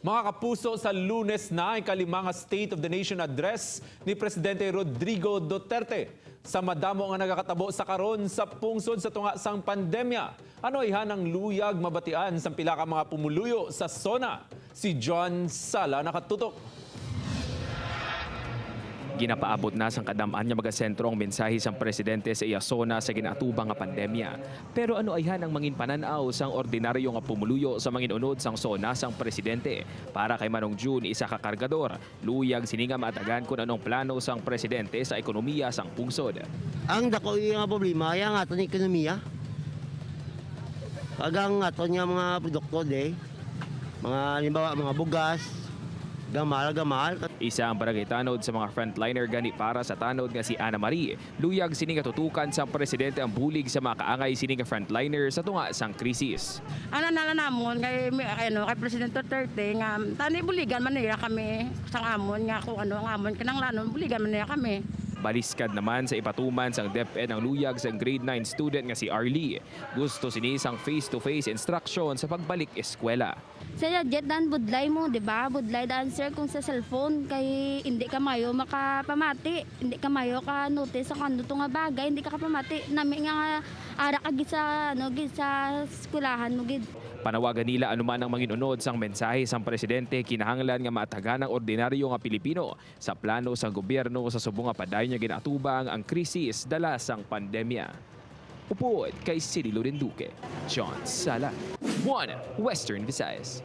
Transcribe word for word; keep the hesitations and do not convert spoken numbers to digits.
Mga kapuso, sa Lunes na ang ikalima nga State of the Nation Address ni Presidente Rodrigo Duterte sa madamo nga nagakatabo sa karon sa pungsod sa tunga sang pandemya. Ano ayhan ang luyag mabatian sang pila ka mga pumuluyo sa SONA? Si John Sala nakatutok. Ginapaabot na sang kadam-an nga magasentro ang mensahe sang presidente sa iya SONA sa ginaatubang nga pandemya. Pero ano ayhan ang mangin panan-aw sang ordinaryo nga pumuluyo sa mangin-unod sang SONA sang presidente? Para kay Manong June, isa ka kargador, luyag sini nga maatagan kon ano ang plano sang presidente sa ekonomiya sang pungsod. Ang dako nga problema ay ang aton ekonomiya. Kag ang aton nga mga produkto, de, mga, halimbawa, mga bugas, gamal, gamal. Isa ang barangay tanod sa mga frontliner gani para sa tanod nga si Ana Marie. Luyag sini nga tutukan sang presidente ang bulig sa mga kaangay sini nga frontliner sa tunga sang krisis. Ang nanala namon kay, mi-, kay, ano, kay President Duterte nga tani buligan man nila kami sang amon nga kung ano ang amon kinahanglanon, buligan man nila kami. Baliskad naman sa ipatuman sang DepEd ang luyag sang grade nine student nga si Arlie. Gusto sini sang face-to-face instruction sa pagbalik eskwela. Sa gadget dan budlay mo, di ba? Budlay dan, sir, kung sa cellphone kay hindi ka mayo makapamati, hindi ka mayo ka notice sa kung ano to nga bagay, hindi ka kapamati. Nami nga ara ka gid sa, ano, gid sa eskwelahan mo gid. Panawagan nila anuman ang manginunod sang mensahe sang presidente, kinahanglan nga maatagan ang ordinaryo nga Pilipino sa plano sang gobyerno sa subong nga padayon nga ginaatubang ang krisis dala sang pandemya. Upod kay City Loren Duque, John Sala, One Western Visayas.